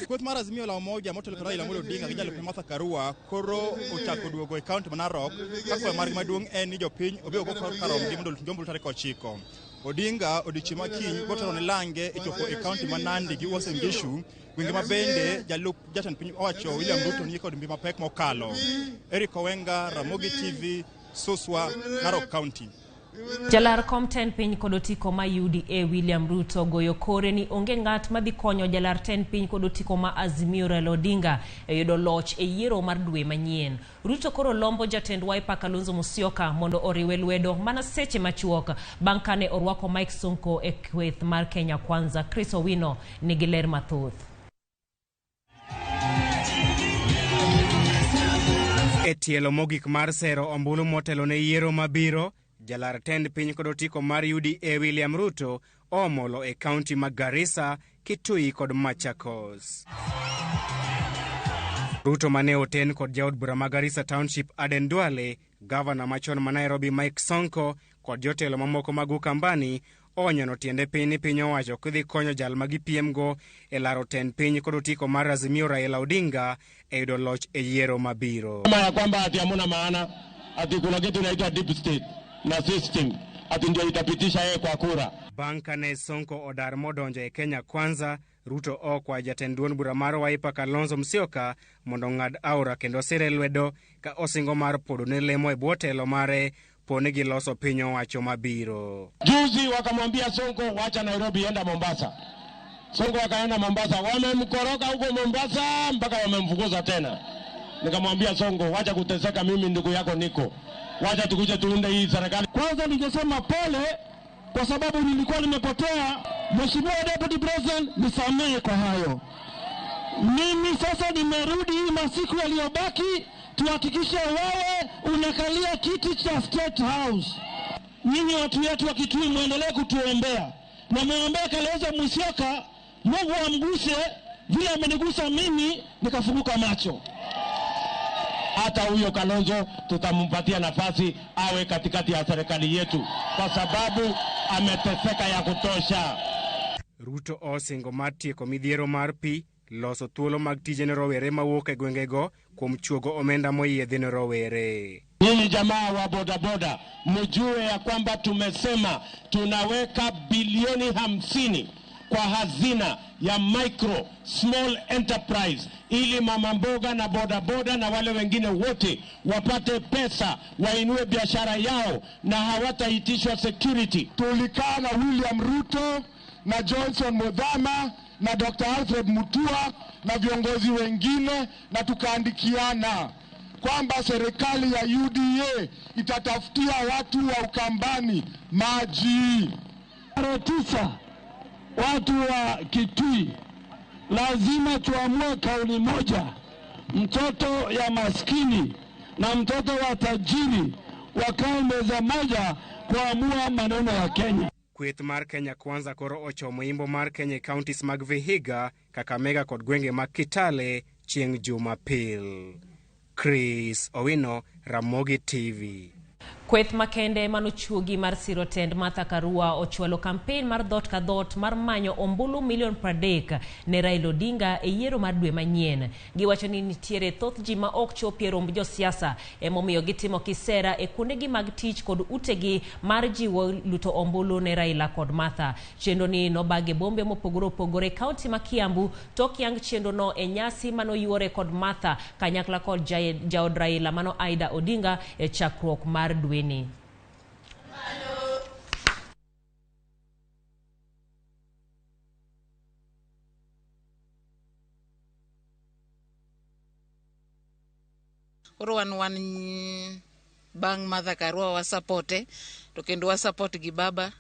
Kweth mar Azimio la Umoja motelo kod Raila Amolo Odinga gi jalupne Martha Karua koro ochako duogo e kaunti ma Narok ka kwayo margi maduong' en ni jopiny obi ogo kar romgi mondo oluw ombulu tarik 9. Odinga odiochieng' ma kiny biro telo ne lange e chopo e kaunti ma Nandi gi Uasin Gishu, gwenge ma bende jalup jatend piny owacho William Ruto nigi kod mbi mapek mokalo. Eric Owenga, Ramogi TV, Suswa, Narok County. Jalar kom tend piny kod otiko ma UDA William Ruto goyo kore ni onge ng'at madhi konyo jalar tend piny kod otiko ma Azimio Raila Odinga e yudo loch e yiero mar dwe manyien. Ruto koro lombo jatend Wiper Kalonzo Musyoka mondo oriwe lwedo mana seche machuok bang' kane orwako Mike Sonko e kweth mar Kenya Kwanza. Chris Owino nigi ler mathoth. E tielo mogik mar sero ombulu motelo ne yiero mabiro, jalar tend piny kod otiko mar UDA William Ruto omolo e kaunti ma Garissa, Kitui kod Machakos. Ruto mane oten kod jaod bura ma Garissa Township Aden Duale, gavana machon ma Nairobi Mike Sonko kod jotelo mamoko mag Ukambani onyono tiende piny ni piny owacho kidhi konyo jal ma gipiemgo e laro tend piny kod otiko mar Azimio Raila Odinga e yudo loch e yiero mabiro. Kama ya kwamba ati hamuna maana, ati kuna kitu inaitwa deep state na system, ati ndio itapitisha yeye kwa kura. Bang' kane Sonko odar modonjo e Kenya Kwanza, Ruto okwa jatend duond bura mar Wiper Kalonzo Musyoka mondo ong'ad aora kendo sire lwedo ka osingo mar podo ne lemo e bwo telo mare po ni giloso piny owacho mabiro. Juzi wakamwambia Sonko wacha Nairobi, enda Mombasa. Sonko akaenda Mombasa, wamemkoroga huko Mombasa mpaka wamemfukuza tena. Nikamwambia Sonko, wacha kuteseka, mimi ndugu yako niko, wacha tukuje tuunde hii serikali. Kwanza ningesema pole kwa sababu nilikuwa nimepotea. Mheshimiwa Deputy President, nisamehe kwa hayo. Mimi sasa nimerudi, hii masiku yaliyobaki tuhakikishe wewe unakalia kiti cha State House. Nyinyi watu wetu wa Kitui muendelee kutuombea na muombee Kalonzo Musyoka, Mungu amguse vile amenigusa mimi nikafunguka macho. Hata huyo Kalonzo tutampatia nafasi awe katikati ya serikali yetu kwa sababu ameteseka ya kutosha. Ruto osingo mar tieko midhiero mar pi, loso thuolo mag tije ne rowere mawuok e gwengego kuom chuogo omenda moyiedhi ne rowere. Nyinyi jamaa wa bodaboda, mjue ya kwamba tumesema tunaweka bilioni 50 kwa hazina ya micro small enterprise ili mama mboga na bodaboda na wale wengine wote wapate pesa wainue biashara yao na hawataitishwa security. Tulikaa na William Ruto na Johnson Muthama na Dr. Alfred Mutua na viongozi wengine na tukaandikiana kwamba serikali ya UDA itatafutia watu wa Ukambani maji. Tarehe 9 watu wa Kitui lazima tuamue kauli moja, mtoto ya maskini na mtoto wa tajiri wakae meza moja kuamua maneno ya Kenya. Kweth mar Kenya Kwanza koro ochomo imbo mar Kenya e counties mag Vihiga, Kakamega kod gwenge mag Kitale chieng' Jumapil. Chris Owino, Ramogi TV. Kweth makende manochuogi mar siro tend Martha Karua ochwalo kampen mar dhoot ka dhoot mar manyo ombulu milion 30 ne Raila Odinga e yiero mar dwe manyien. Giwacho ni nitiere thoth ji ma ok chopi e romb josiasa emomiyo gitimo kisera e kuondegi mag tich kod utegi mar jiwo luto ombulu ne Raila kod Martha. Chenro ni nobag e bombe mopogore opogore e kaunti ma Kiambu tok yang chenro no e nyasi manoyuore kod Martha kanyakla kod jaod Raila mano Aida Odinga e chakruok mar dweni. Koro wan wan bang' Martha Karua wasapote to kendo wasupport gi baba.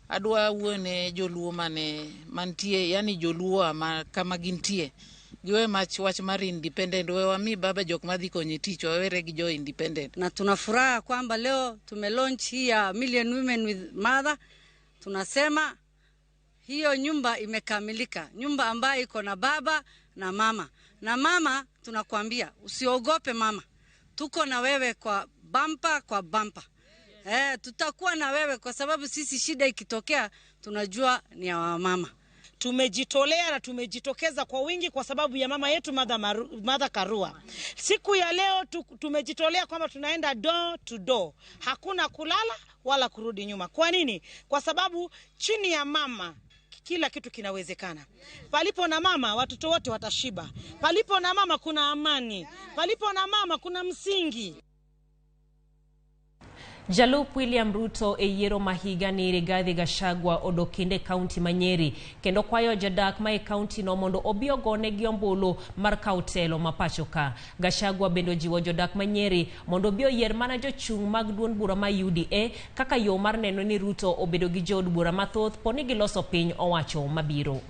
Adwa wuoyo ne joluo mane mantie, yani joluo ma kama gintie. Giwe mach wach mar independent, we wami baba jok madhi konye tich, wawere gi jo independent. Na tuna furaha kwamba leo tumelaunch hii ya Million Women with Mother. Tunasema hiyo nyumba imekamilika, nyumba ambayo iko na baba na mama. Na mama tunakwambia usiogope mama, tuko na wewe kwa bampa kwa bampa. Tutakuwa na wewe kwa sababu sisi shida ikitokea tunajua ni ya mama. Tumejitolea na tumejitokeza kwa wingi kwa sababu ya mama yetu Martha Karua. Siku ya leo tumejitolea kwamba tunaenda door to door. Hakuna kulala wala kurudi nyuma. Kwa nini? Kwa sababu chini ya mama kila kitu kinawezekana. Palipo na mama watoto wote watashiba. Palipo na mama kuna amani. Palipo na mama kuna msingi. Jalup William Ruto e yiero ma higani Rigathi Gachagua odok kendo e kaunti ma Nyeri kendo kwayo jodak ma e kaunti no mondo obi ogonegi ombulu mar kawo telo ma pacho ka. Gachagua bende ojiwo jodak ma Nyeri mondo obi oyier mana jochung' mag duond bura ma UDA kaka yo mar neno ni Ruto obedo gi jood bura mathoth poni giloso piny owacho mabiro.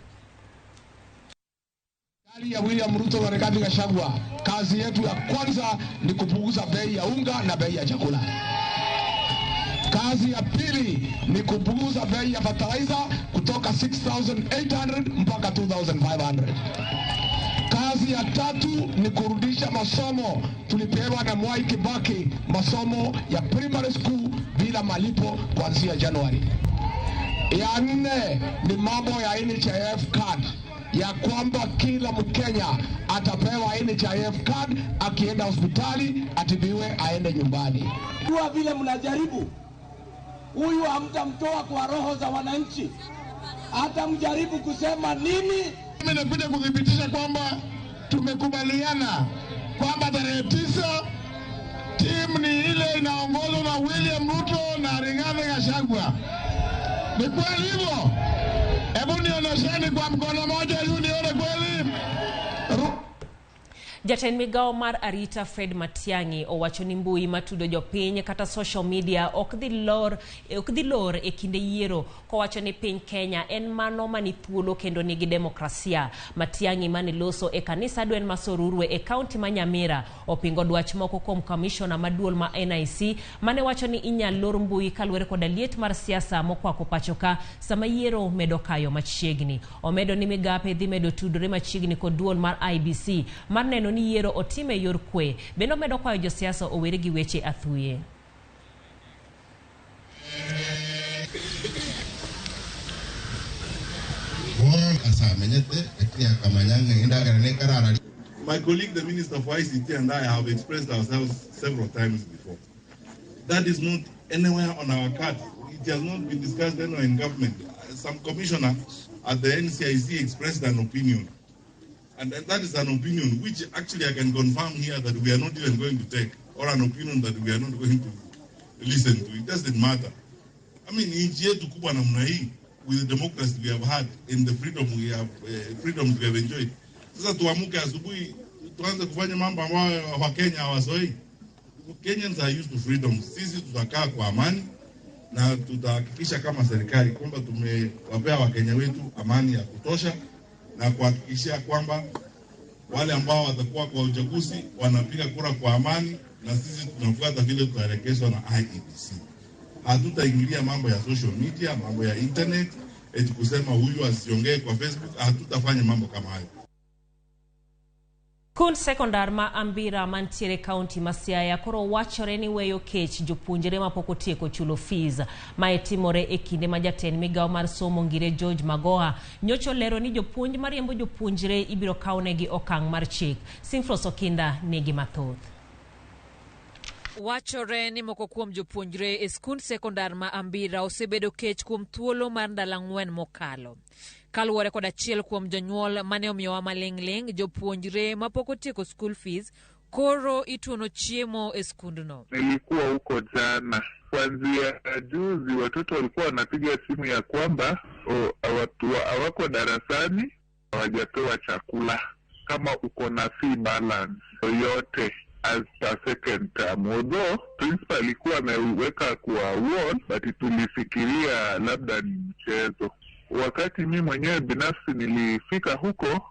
Ya William Ruto na Rigathi Gachagua, kazi yetu ya kwanza ni kupunguza bei ya unga na bei ya chakula. Kazi ya pili ni kupunguza bei ya fertilizer kutoka 6,800 mpaka 2,500. Kazi ya tatu ni kurudisha masomo tulipewa na Mwai Kibaki, masomo ya primary school bila malipo kuanzia Januari. Ya nne ni mambo ya NHIF card, ya kwamba kila Mkenya atapewa NHIF card, akienda hospitali atibiwe, aende nyumbani. Kwa vile mnajaribu huyu hamtamtoa kwa roho za wananchi, hata mjaribu kusema nini. Mimi nakuja kudhibitisha kwamba tumekubaliana kwamba tarehe 9 timu ni ile inaongozwa na William Ruto na Rigathi Gachagua. Ni kweli hivyo? Hebu nionyesheni kwa mkono moja juu nione kweli. Jatend migao mar arita Fred Matiang'i owacho ni mbui matudo jopiny kata social media ok dhi lor e kinde yiero, kowacho ni piny Kenya en mano mani thuolo kendo nigi demokrasia. Matiang'i mane loso e kanisa Dwen Masorurwe e kaunti ma Nyamira opingo dwach moko kuom kamishona maduol ma NIC mane wacho ni inyal lor mbui kaluwore koda liet mar siasa mokwako pacho ka sama yiero medo kayo machiegni. Omedo ni migape dhi medo tudore machiegni kod duol mar IBC mar neno ni yiero otime yor kwe. Bende omedo kwayo josiasa owere gi weche athuye. My colleague, the Minister for ICT, and I have expressed ourselves several times before. That is not anywhere on our card. It has not been discussed anywhere in government. Some commissioner at the NCIC expressed an opinion. And that is an opinion which actually I can confirm here that we are not even going to take, or an opinion that we are not going to listen to. It doesn't matter. I mean, nchi yetu kubwa namna hii, with the democracy we have had and the freedom we have, freedoms we have enjoyed. Sasa tuamuke asubuhi tuanze kufanya mambo ambayo Wakenya hawazoei. Kenyans are used to freedom. Sisi tutakaa kwa amani na tutahakikisha kama serikali kwamba tumewapea Wakenya wetu amani ya kutosha na kuhakikishia kwamba wale ambao watakuwa kwa uchaguzi wanapiga kura kwa amani, na sisi tunafuata vile tutaelekezwa na IEBC. Hatutaingilia mambo ya social media, mambo ya internet, eti kusema huyu asiongee kwa Facebook. Hatutafanya mambo kama hayo. Skund sekondar ma Ambira mantiere kaunti ma Siaya koro wachore ni weyo kech jopuonjre mapok otieko chulo fees. Mae timore e kinde ma jatend migao mar somo Ngire George Magoha nyocha olero ni jopuonj mariembo jopuonjre ibiro kawnegi okang' mar chik. Simfros Okinda nigi mathoth. Wachore ni moko kuom jopuonjre e skund sekondar ma Ambira osebedo kech kuom thuolo mar ndalo 4 mokalo. Kaluwore kod achiel kuom jonyuol mane omiyowa maling'ling', jopuonjre mapok otieko school fees koro ituono chiemo e skundno. Nilikuwa huko jana, kuanzia juzi watoto walikuwa wanapiga simu ya kwamba hawako darasani, hawajapewa chakula. Kama uko na fee balance yoyote as per second term, although principal alikuwa ameweka kwa wall, but tulifikiria labda ni mchezo. Wakati mimi mwenyewe binafsi nilifika huko,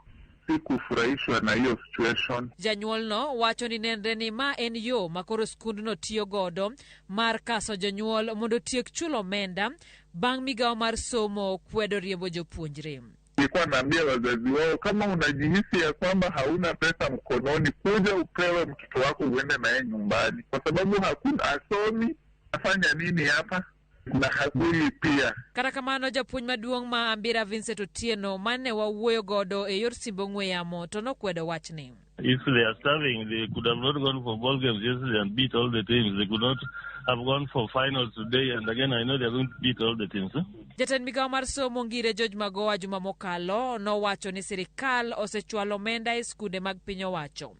sikufurahishwa na hiyo situation. Janyuolno wacho ni nenre ni ma en yo ma koro skundno tiyo godo mar kaso jonyuol mondo otiek chulo omenda bang' migao mar somo kwedo riembo jopuonjre. Nilikuwa naambia wazazi wao, kama unajihisi ya kwamba hauna pesa mkononi, kuja upewe mtoto wako uende naye nyumbani, kwa sababu hakuna asomi, afanya nini hapa? Na hakuli pia. Kata kamano japuonj maduong' ma Ambira Vincent Otieno mane wawuoyo godo e yor simb ong'we yamo to nokwedo wachni. If they are starving, they could have not gone for ball games yesterday and beat all the teams. They could not have gone for finals today, and again, I know they are going to beat all the teams. Huh? Jatend migawo mar somo Ngire George Magoha juma mokalo nowacho ni sirikal osechwalo omenda e skunde mag piny owacho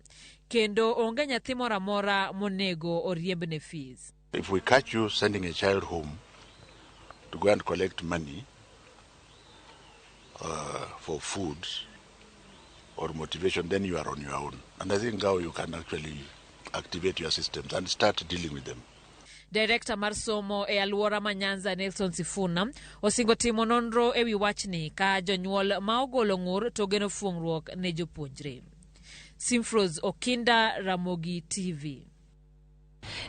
kendo onge nyathi moro amora monego oriembne fees. If we catch you sending a child home to go and collect money for food or motivation, then you are on your own. And I think now you can actually activate your systems and start dealing with them. Direkta mar somo e alwora ma Nyanza Nelson Sifuna osingo timo nonro e wi wachni ka jonyuol ma ogolo ng'ur to geno fuong'ruok ne jopuonjre. Simfros Okinda, Ramogi TV.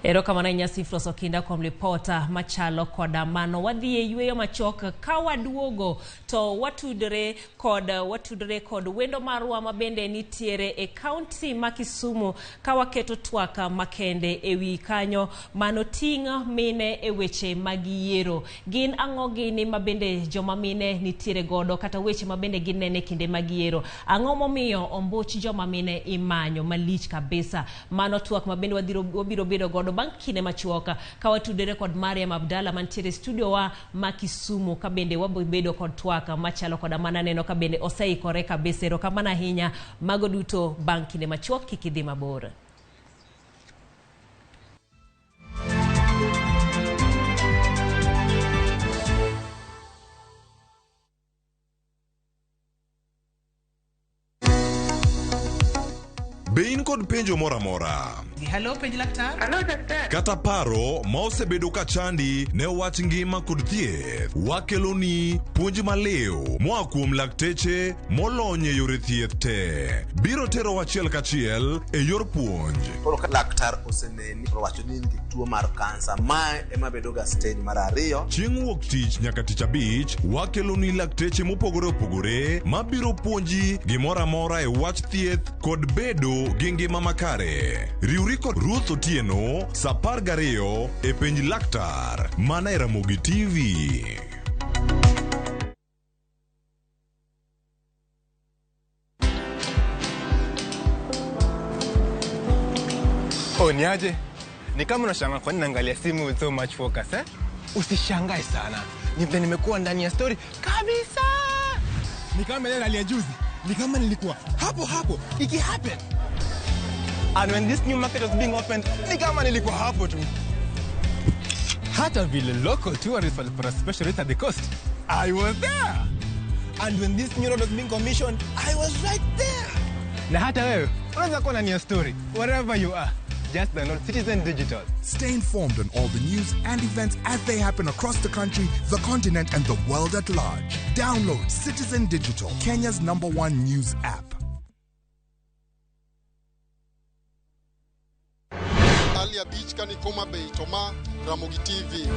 Erokamano ahinya Simfros Okinda kuom lipota machalo koda mano. Wadhi e yweyo machuok ka waduogo to watudore kod wendo marwa mabende nitiere e kaunti ma Kisumu ka waketo twak makende e wi kanyo mano ting' mine e weche mag yiero. Gin ang'o gini mabende joma mine nitiere godo kata weche mabende ginene kinde mag yiero. Ang'o momiyo ombuch joma mine imanyo malich kabisa. Mano twak mabende wabiro bedo godo bang' kinde machuok ka watudore kod Mariam Abdalla mantiere studio wa ma Kisumu ka bende wabedo kod twak machalo koda mana neno ka bende oseikore kabisa. Erokamano ahinya, mago duto bang' kinde machuok, kik idhi mabor. Be in kod penjo moro amora? Hello, penj laktar. Hello, daktari. Kata paro ma osebedo ka chandi ne wach ngima kod thieth, wakeloni puonj maliw moa kuom lakteche molony e yore thieth te. Biro tero achiel kachiel e yor puonj. Koro ka laktar oseneni to owacho ni in gi tuo mar kansa, mae ema bedo ga stage mar ariyo. Chieng' wuok tich nyaka tich abich, wakeloni lakteche mopogore opogore mabiro puonji gimoro amora e wach thieth kod bedo gi ngima makare. Riwri kod Ruth Otieno sa 12 e penj laktar mana e Ramogi TV. Oh, niaje? Ni kama unashangaa kwa nini naangalia simu with so much focus, eh? Usishangae sana. Ni vile nimekuwa ndani ya story kabisa. Ni kama ile hali ya juzi. Ni kama nilikuwa hapo hapo iki happen. And when this new market was being opened, ni kama nilikuwa hapo tu. Hata vile local tourists walipata special rate at the coast, I was there. And when this new road was being commissioned, I was right there. Na hata wewe unaweza kuwa ndani ya story wherever you are. Just download Citizen Digital. Stay informed on all the news and events as they happen across the country, the continent, and the world at large. Download Citizen Digital, Kenya's #1 news app. Alia Beach kani Koma Bay Toma Ramogi TV.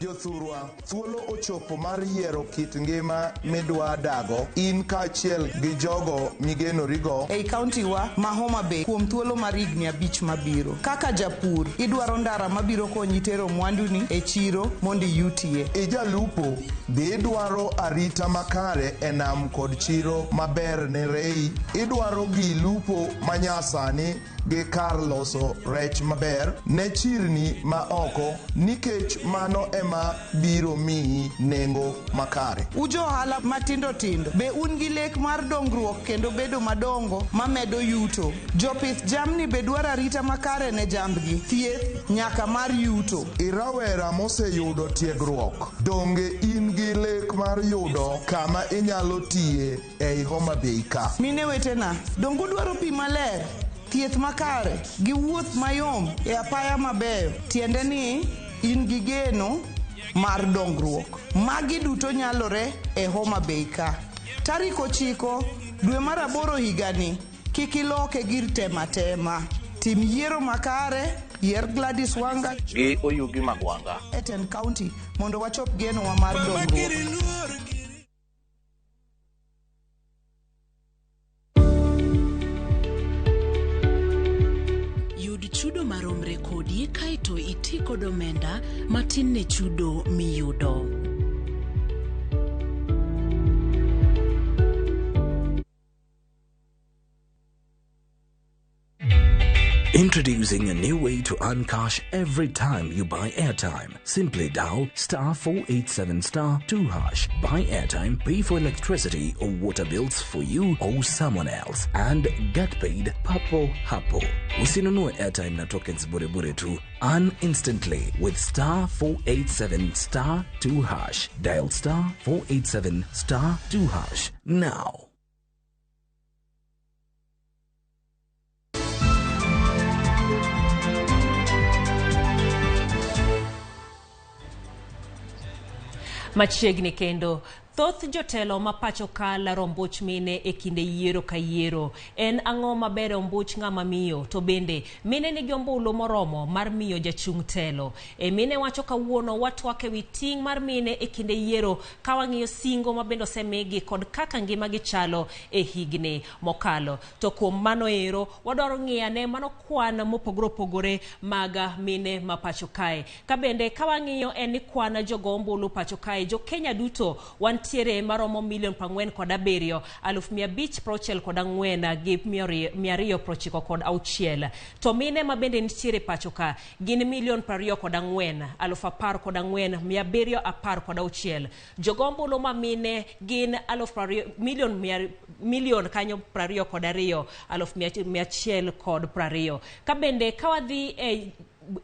Jothurwa, thuolo ochopo mar yiero kit ngima midwa dago in kaachiel gi jogo migenorigo ei kaunti wa ma Homa Bay kuom thuolo mar higni 5 mabiro. Kaka japur, idwaro ndara mabiro konyi tero mwanduni e chiro mondo iyutie. Ijalupo, be idwaro arita makare e nam kod chiro maber ne rei. Idwaro gi lupo manyasani gi kar loso rech maber ne chirni ma oko, nikech mano ema biro miyi nengo makare. Ujo ohala matindo tindo, be un gi lek mar dongruok kendo bedo madongo mamedo yuto? Jopith jamni be dwaro arita makare ne jambgi, thieth nyaka mar yuto. Irawera moseyudo tiegruok, donge in gi lek mar yudo kama inyalo tiye ei Homa Bay ka? Mine wetena, donge udwaro pi maler, thieth makare gi wuoth mayom e apaya mabeyo? Tiende ni in gi geno mar dongruok. Magi duto nyalore e Homa Bay ka. Tarik 9 dwe mar 8 higani, kik iloke gir tema tema. Tim yiero makare, yier Gladys Wanga gi Oyugi Magwanga e Ten County mondo wachop genowa mar dongruok. Yud kod omenda matin ne chudo miyudo. Introducing a new way to earn cash every time you buy airtime. Simply dial star 487 star 2 hash. Buy airtime, pay for electricity or water bills for you or someone else, and get paid papo hapo. Usinunue airtime na tokens bure bure tu. Earn instantly with star 487 star 2 hash. Dial star 487 star 2 hash now. Machiegni kendo thoth jotelo ma pacho ka laro ombuch mine e kinde yiero ka yiero. En ang'o maber e ombuch ng'ama miyo? To bende mine nigi ombulu moromo mar miyo jachung' telo? E mine wacho kawuono watwak ewi ting' mar mine e kinde yiero ka wang'iyo singo ma bende osemigi kod kaka ngimagi chalo e higni mokalo. To kuom mano ero wadwaro ng'iyo ane mano kwan mopogore opogore mag mine ma pacho kae. Ka bende ka wang'iyo en ni kwan jogo ombulu pacho kae jo Kenya duto wantiere maromo milion 47 564 gi 296. To mine ma bende nitiere pacho ka gin milion 24 14 716. Jogo ombulu ma mine gin milion kanyo 22 120. Ka bende ka wadhi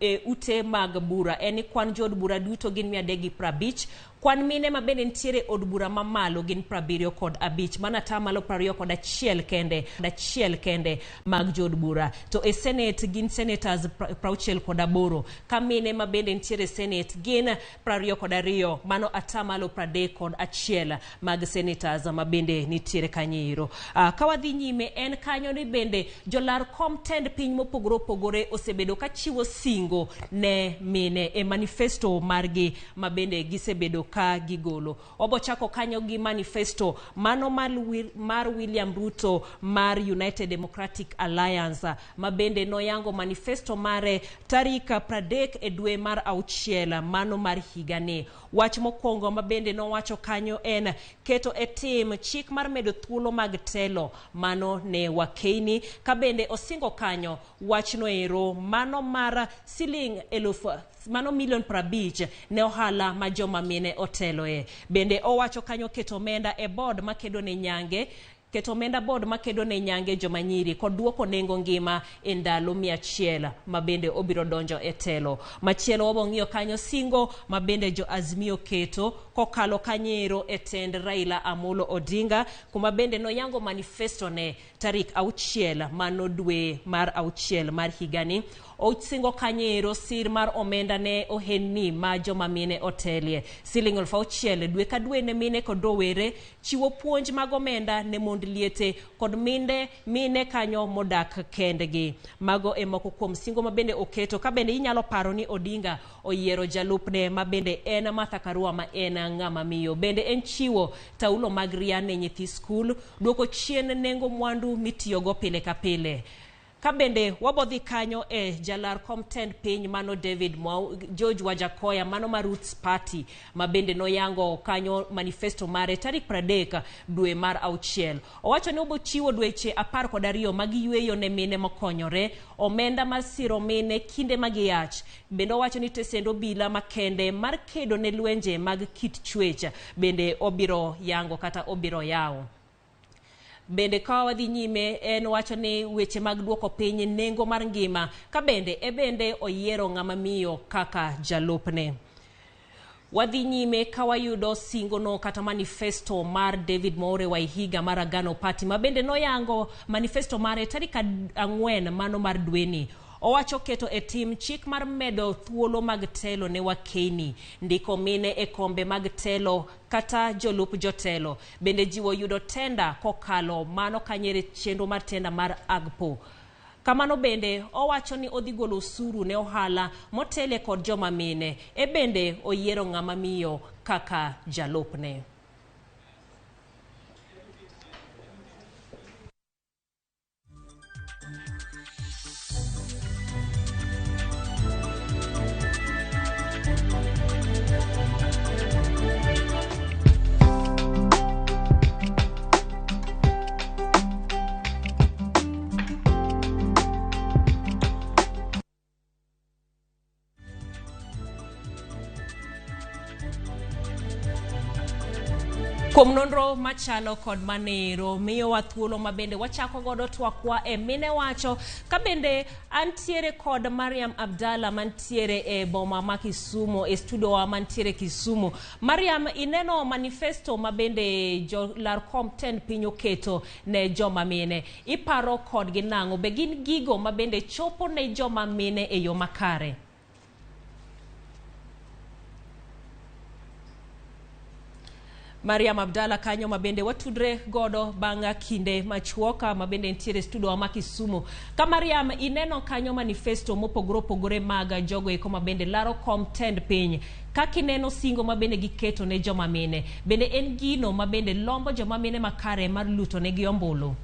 e ute mag bura en ni kwan jood bura duto gin 350. Kwan mine ma bende nitiere od bura mamalo gin 75, mana atamalo 21 kende achiel kende mag jood bura. To e senate gin senators 68, ka mine ma bende nitiere senate gin 22, mano atamalo 31 mag senators ma bende nitiere kanyo. Ka wadhi nyime en kanyo ni bende jolar kom tend piny mopogore opogore osebedo ka chiwo singo ne mine e manifesto margi ma bende gisebedo ka gigolo. Obochako kanyo gi manifesto mano mar William Ruto mar United Democratic Alliance ma bende noyango manifesto mare tarik 30 e dwe mar 6 mano mar higani. Wach mokwongo ma bende nowacho kanyo en keto e tim chik mar medo thuolo mag telo mano ne wakeini, ka bende osingo kanyo wachno ero mano mar siling 1000 mano milion 50 ne ohala ma joma mine oteloe. Bende owacho kanyo keto omenda e board makedo ne nyange, keto omenda board makedo ne nyange joma nyiri kod duoko nengo ngima e ndalo 100 ma bende obiro donjo e telo. Machielo wabong'iyo kanyo singo ma bende jo Azimio keto kokalo kanyero e tend Raila Amolo Odinga, kuma bende noyango manifesto ne tarik 6 mano dwe mar 6 mar higani. Osingo kanyero sir mar omenda ne ohendni ma joma mine otelie siling 6,000 dwe ka dwe ne mine kod rowere, chiwo puonj mag omenda ne mond liete kod mine kanyo modak kendgi. Mago e moko kuom singo ma bende oketo. Ka bende inyalo paro ni Odinga oyiero jalupne ma bende en Martha Karua ma en ng'ama miyo. Bende en chiwo taulo mag ria ne nyithi skul, duoko chien nengo mwandu mitiyogo pile ka pile. Ka bende wabodhi kanyo e jalar kom tend piny mano David Mwau, George Wajakoya mano mar Roots Party ma bende noyango kanyo manifesto mare tarik 30 dwe mar 6. Owacho ni obochiwo dweche 12 mag yweyo ne mine mokonyore, omenda mar siro mine kinde mag yach. Bende owacho ni tesend obila makende mar kedo ne lwenje mag kit chwech bende obiro yango kata obiro yawo. Bende ka wadhi nyime en wacho ni weche mag duoko piny nengo mar ngima, ka bende e bende oyiero ng'ama miyo kaka jalupne. Wadhi nyime ka wayudo singo no kata manifesto mar David Mwaure Waihiga mar Agano Party ma bende noyango manifesto mare tarik 4 mano mar dweni. Owacho keto e tim chik mar medo thuolo mag telo ne wakeni, ndiko mine e kombe mag telo kata jolup jotelo. Bende jiwo yudo tenda kokalo mano kanyere chenro mar tenda mar AGPO. Kamano bende owacho ni odhi golo osuru ne ohala motele kod joma mine. E bende oyiero ng'ama miyo kaka jalupne. Kuom nonro machalo kod manero miyowa thuolo mabende wachako godo twakwa e Mine Wacho, ka bende antiere kod Mariam Abdalla mantiere e boma ma Kisumu, e studio wa mantiere Kisumu. Mariam, ineno manifesto mabende jolar kom tend piny oketo ne joma mine, iparo kodgi nang'o? Be gin gigo mabende chopo ne joma mine e yo makare? Mariam Abdalla kanyo mabende watudre godo bang' kinde machuok mabende nitiere studio ma Kisumu. Ka Mariam, ineno kanyo manifesto mopogore opogore mag jogo eko mabende laro kom tend piny, kaka ineno singo mabende giketo ne joma mine, bende en gino mabende lombo joma mine makare mar luto negi ombulu?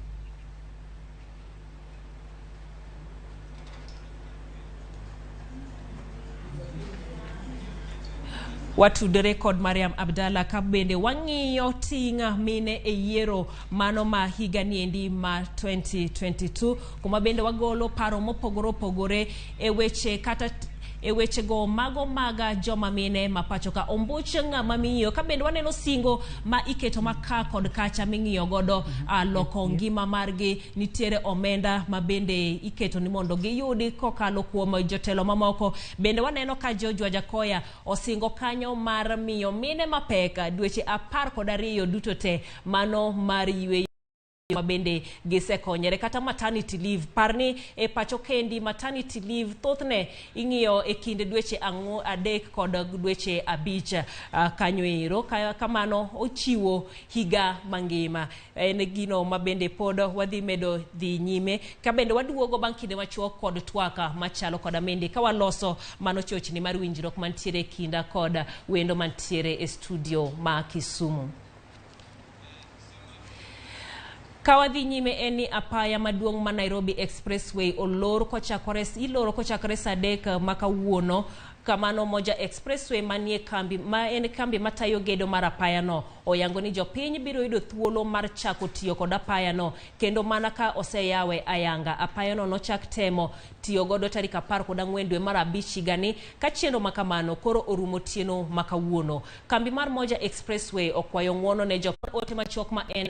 Watudore kod Mariam Abdalla ka bende wang'iyo ting' mine e yiero mano ma higa niendi ma 2022, kuma bende wagolo paro mopogore opogore e weche kata e wechego mago maga joma mine ma pacho ka. Ombuch ng'ama miyo, ka bende waneno singo ma iketo maka kod kacha ming'iyo godo loko ngima margi. Nitiere omenda ma bende iketo ni mondo giyudi kokalo kuom jotelo mamoko. Bende waneno ka George Wajackoyah osingo kanyo mar miyo mine mapek dweche 12 duto te mano mar yweyo mabende gisekonyore, kata maternity leave. Parni e pacho kendi maternity leave thothne ing'iyo e kind dweche 3 kod dweche 5 kanyo ero. Kamano ochiwo higa mangima. En gino mabende pod wadhi medo dhi nyime ka bende waduogo bang' kinde machuok kod twaka machalo koda mende ka waloso mano chochni mar winjruok mantiere kinda kod wendo mantiere e studio ma Kisumu. Kawadhi nyime en ni apaya maduong' ma Nairobi Expressway olor kochakore iloro kochakore saa 3 ma kawuono. Kamano Moja Expressway manie kambi ma en kambi matayo gedo mar apaya no oyango ni jopiny biro yudo thuolo mar chako tiyo kod apaya no kendo mana ka oseyawe ayanga. Apaya no nochak temo tiyo godo tarik 14 dwe mar 5 higani ka chenro makamano koro orumo tieno ma kawuono. Kambi mar Moja Expressway okwayo ng'uono ne jo ote machuok ma en